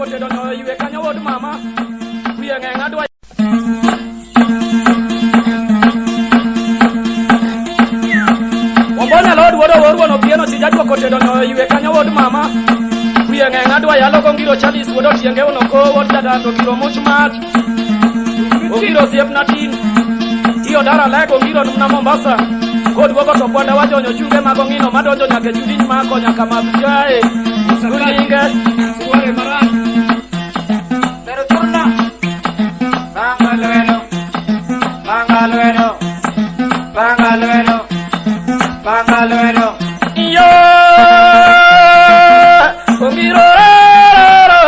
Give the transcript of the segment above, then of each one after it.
kotedo nyoyo ywe kanyo wuod mama. Wiye ng'eng' adwa Ombona lod wuod owuor wuon opieno si jajuok otedo nyoyo ywe kanyo wuod mama. Wiye ng'eng' adwa yalo gongiro Charles wuod otienge onoko wuod jadando giro much mach. Ongiro osiepna tin. Tiyo dara lego ongiro na Mombasa. Koduogo to bwanda wajonyo chunge mag ong'ino madonjo nyaka e chudiny mako nyaka madh chae. Nyinge. Suware marach. Pero turna. Panga lwedo. Panga lwedo. Panga lwedo. Panga lwedo. Yo Ongiro re re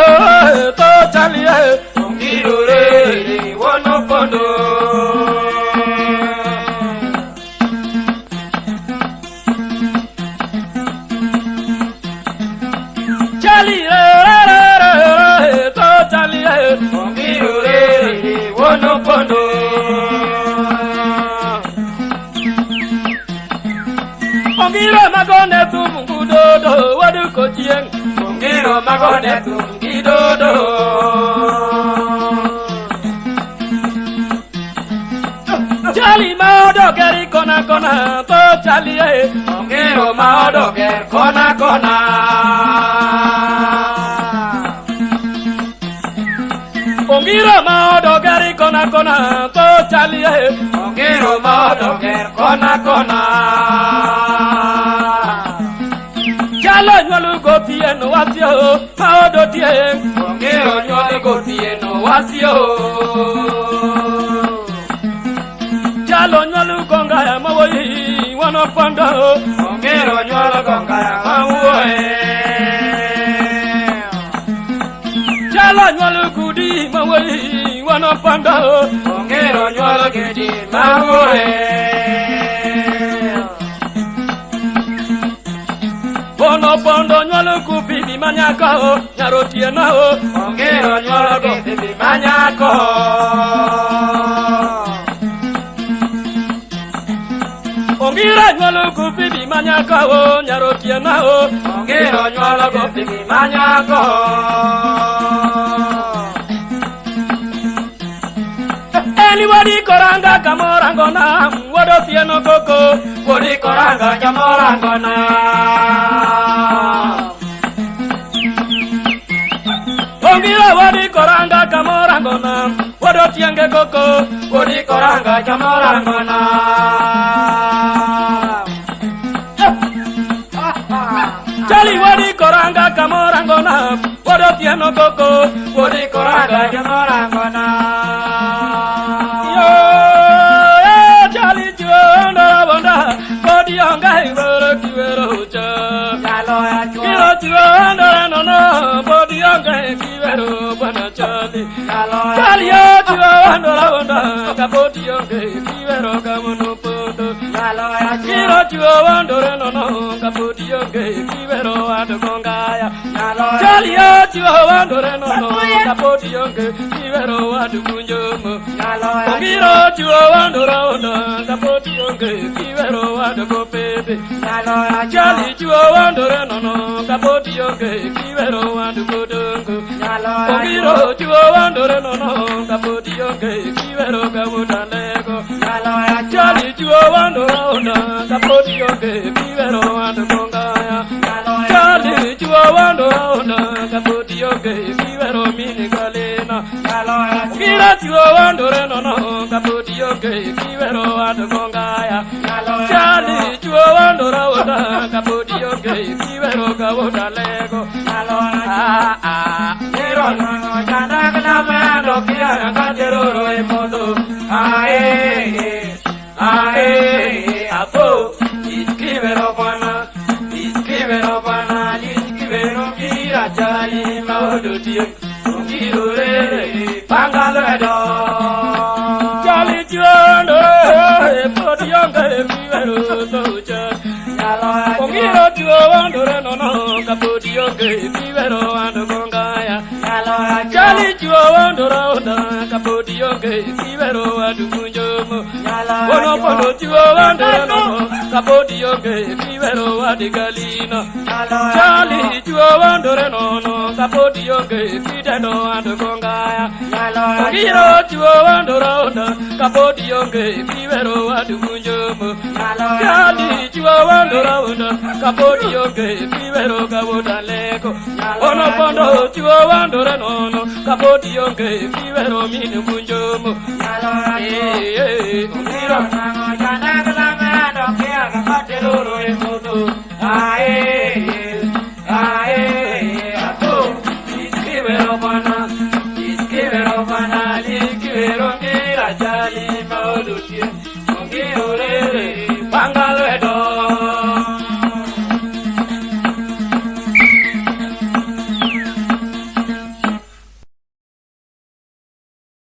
to chalie Ongiro re re wono pondo Chali re re re re to chalie Ongiro re re wono pondo Ongiro magone thum gudodo wadu kochieng' Ongiro magone thum gidodo Chali ma odokeri kona kona to chali e Ongiro ma odoker kona kona Ongiro ma odokeri kona kona to chali e Ongiro ma odoker kona kona Chalo nyuol gotieno wasio ma odotieng Ongiro nyuol gotieno wasio Chalo nyuol gongaya mawoi wano pondo Ongiro nyuol gongaya mawoi Chalo nyuol gudi mawoi wano pondo Ongiro nyuol gudi mawoi Bono pondo nyuol kubibi manyako nyaro tieno Ongiro nyuol kubibi manyako Ongiro nyuol kubibi manyako nyaro tieno Ongiro nyuol kubibi manyako Eli wadi koranga kamorango na wodo tieno koko wadi koranga kamorango na Ongiro wadi koranga kamorango na wodo tienge koko wadi koranga kamorango na Chali wadi koranga kamorango na wodo tieno koko wadi koranga Kamorango na. Yo, eh, chali chuo bonda kodi onga ibero kiwero cha Nyalo ya chuo. Kiro chuo ndora no no bodi onga kiwero bwana chali Nyalo ya Chali yo chuo ndora bonda ka bodi onga kiwero ka mono pondo Nyalo ya chuo. Kiro chuo ndora no no ka bodi onga kiwero ado gongaya Nyalo ya Chali yo chuo ndora no no ka bodi onga kiwero ado kunjomo Nyalo ya chuo. Ongiro chuo ndora onda kapoti onge kiwero ado go pepe Nyalo ya chuo. Chali chuo ndora no no kapoti onge kiwero ado go dongo Nyalo ya chuo. Ongiro chuo ndora no no kapoti onge kiwero ka wutalego Nyalo ya chuo. Chali chuo ndora onda kapoti onge kiwero ado gongaya Nyalo ya chuo. Chali chuo ndora onda kapoti onge kiwero mini galena Nyalo ya chuo. Gira chuo ndore no no kapoti onge kiwero ado gongaya Nyalo ya Chali chuo. chuo ndora onda kapoti onge kiwero ka wutalego Nyalo ya chuo. Ah ah Iro nono jandak na mendo kia kateroro e modo. Ae, ae, apo. Iskibero bana, iskibero bana, iskibero kira chali maodo tie. Ongiro rere, panga lwedo. Chali chuo ndore poti onge kiwero to cha Nyalo ya chuo. Ongiro chuo ndore no no kapoti onge kiwero ado gongaya Nyalo ya chuo. Chali chuo ndora onda kapoti onge kiwero ado kunjomo Nyalo ya Bono chuo. pondo chuo ndore no Kapodi onge kiwero wadigalino. Chali chuo wandore nono kapodi onge kidendo ando kongaya. Ongiro chuo wandora onda kapodi onge kiwero wadugunjomo. Chali chuo wandora onda kapodi onge kiwero gawuda leko. Ono pondo chuo wandore nono kapodi onge kiwero minu gunjomo. Eh eh ongiro.